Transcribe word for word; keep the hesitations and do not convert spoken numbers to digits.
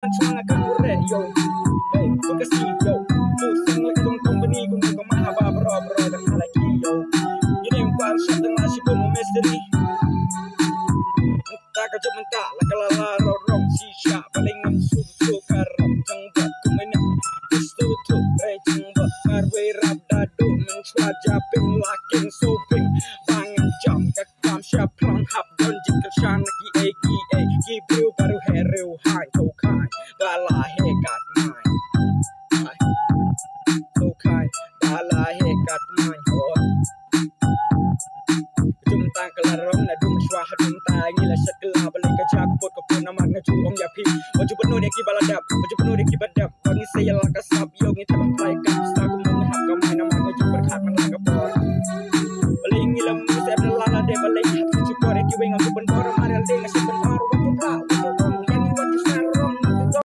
Chuang a kan re yo. Hey, tu ka si yo. Tu sang lek tong company kum ka ma ha ba bro bro kan ha la ki yo. Ini yang kuan sa tengah si kum misteri. Ta ka jumpa ta la ka la la ro rong si sha paling ngam su su ka rap jang ba kum ini. Istu tu re jang ba mar we rap da du men chua ja ping la king so ping. Bang jam ka kam sha prang hap don jik ka shan ki e ki e ki briew baru heriu hai to kai ba la he kat mai. Hai. To kai ba la he kat mai ho. Jum tang ka la rong na dum shwa ha dum ta ngi la shat ka la ba le ka ja ka pot ka pot na mar nga ju ong ya phi. Ba ju ba no de ki ba la dap ba ju ba no de ki ba dap ba ngi se ya la ka sap yo ngi ta ba plai ka sap.